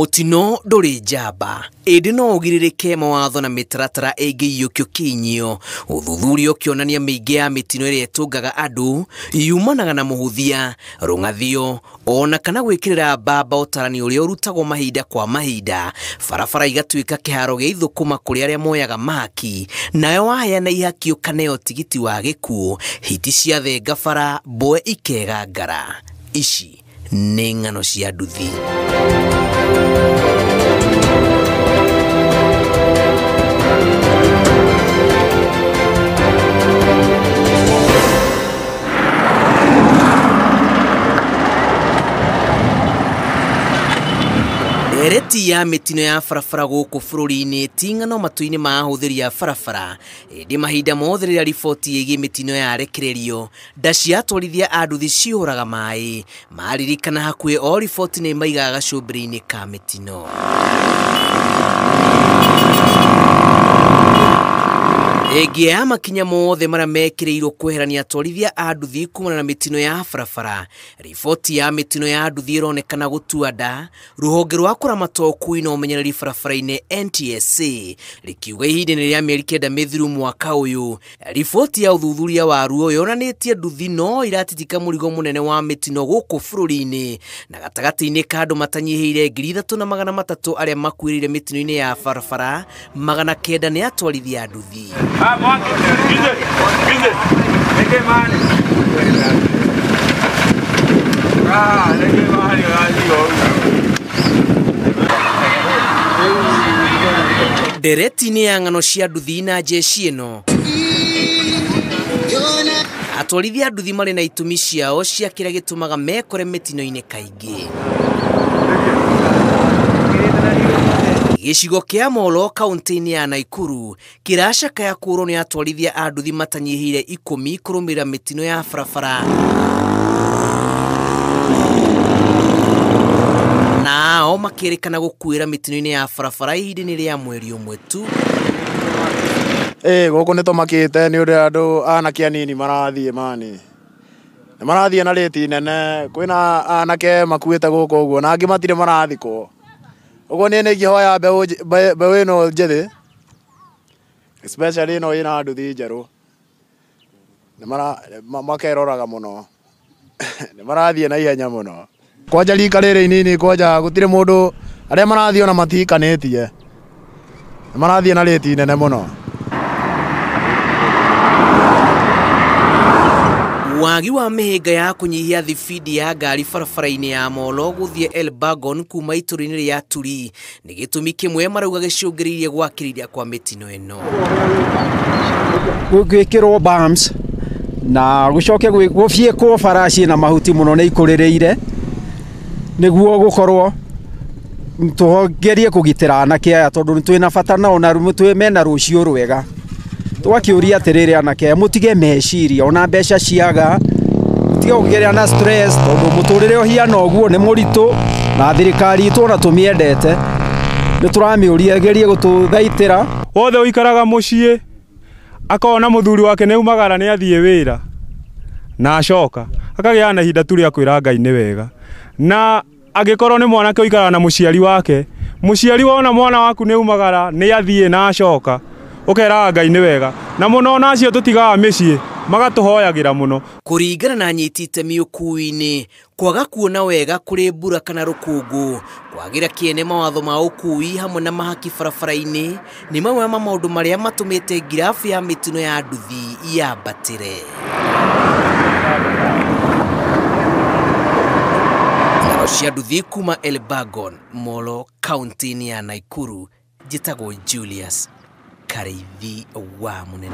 Mutino ndũrĩ njamba ĩndĩ no ũgirĩrĩke mawatho na mĩtaratara ĩngĩiyũkio kĩinyio. Ũthuthuria ũkĩonania mĩingĩ ya mĩtino ĩrĩa ĩtũngaga andũ yumanaga na mũhũthia, rũng'athio ona kana gwĩkĩrĩra mbamba ũtarani ũrĩa ũrutagwo mahinda kwa mahinda. Barabara igatuĩka kĩharo gĩa ithũkũma kũrĩ arĩa moyaga mahaki, nayo waheana ihaki ũkaneo tigiti wa gĩkuũ. Hiti ciathenga bara, mboe ikegangara. Ici nĩ ng'ano cia nduthi. Ndereti ya mĩtino ya barabara gũkũ bũrũri-inĩ ti ng'ano matũ-inĩ ma ahũthĩri a barabara, ĩndĩ mahinda mothe rĩrĩa riboti ĩgiĩ mĩtino yarekererio, nda cia atwarithia a nduthi cihũraga maĩ. Maririkana hakuhĩ o riboti nĩ maigaga gacũmbĩrĩ-inĩ ka mĩtino. Ĩngĩ ya makinya mothe marĩa mekĩrĩirwo kweherania atwarithia a nduthi kumana na mĩtino ya barabara, riboti ya mĩtino ya nduthi ĩronekana gũtua nda. Rũhonge rwa kũramata ũkui na ũmenyereri barabara-inĩ NTSA rĩkiuga ihinda-inĩ rĩa mĩeri 9 mĩthiru mwaka ũyũ, riboti ya ũthuthuria waruo yonanĩtie nduthi no iratitika mũrigo mũnene wa mĩtino gũkũ bũrũri-inĩ, na gatagatĩ-inĩ ka andũ matanyihĩire 3,300 arĩa makuĩrĩire mĩtino-inĩ ya barabara, 900 nĩ atwarithia a nduthi. Ndereti-inĩ ya ng'ano cia nduthi na jeshi ĩno, atwarithia a nduthi marĩ na itũmi ciao cia kĩrĩa gĩtũmaga mekore mĩtino-inĩ kaingĩ. Gĩcigo kĩa Molo kaunti-inĩ ya Nakuru kĩracakaya kũũrwo nĩ atwarithia a nduthi matanyihĩire 10 kũrũmĩrĩra mĩtino ya barabara, nao makĩrĩkana gũkuĩra mĩtino-inĩ ya barabara ihinda-inĩ rĩa mweri ũmwe tu. Gũkũ nĩ tũmakĩte nĩ ũrĩa andũ anake anini marathiĩ mani. Nĩ marathiĩ na rĩti nene, kwĩna anake makuĩte gũkũ ũguo na angĩ matirĩ marathikwo. Ũguo niĩ nĩ ingĩhoya mbeũ ĩno njĩthĩ, especially ĩno ĩna nduthi njerũ, makeroraga mũno. Nĩ marathiĩ na ihenya mũno. Kwanja rika rĩrĩ inini, kwanja gũtirĩ mũndũ, arĩa marathiĩ ona matihikanĩtie, nĩ marathiĩ na rĩti nene mũno. Wagi wa mĩhĩnga ya kũnyihia thibindi ya ngari barabara-inĩ ya Molo gũthiĩ Elbagon kuma itũũra-inĩ rĩa Turi nĩ gĩtũmi kĩmwe marauga gĩcũngĩrĩirie gwakĩrĩria kwa mĩtino ĩno. Gwĩkĩrwo bumps na gũcoke gũbiĩkwo bara ciĩna mahuti mũno nĩ ikũrĩrĩire, nĩguo gũkorwo tũgerie kũgitĩra anake aya tondũ twĩna bata nao na mena rũciũ rwega. Twakĩũria atĩrĩrĩ anake aya, mũtige meciria ona mbeca ciaga, mũtige kũgĩa na stress tondũ mũtũrĩre ũhiana ũguo nĩ mũritũ, na thirikari itũ ona tũmĩendete nĩ tũramĩũria ĩgerie gũtũthaitĩra. Wothe ũikaraga mũciĩ akona mũthuri wake nĩ aumagara nĩ athiĩ wĩra na acoka akagĩa na ihinda tu rĩa kwĩra Ngai nĩ wega, na angĩkorwo nĩ mwanake ũikaraga na mũciari wake, mũciari wona mwana waku nĩ aumagara nĩ athiĩ na acoka ũkeraga Ngai nĩ wega, na mũno ona acio tũtigaga mĩciĩ magatũhoyagĩra mũno. Kũringana na anyiti itemi ũkui-inĩ, kwaga kuona wega kũrĩ mbura kana rũkũngũ, kwagĩra kĩene mawatho ma ũkui hamwe na mahaki barabara-inĩ nĩ mamwe ma maũndũ marĩa matũmĩte ngirabu ya mĩtino ya nduthi yambatĩre. Ng'ano cia nduthi kuma Elbagon, Molo, kaunti-inĩ ya Nakuru, njĩtagwo Julius Kariithi wa Mũnene.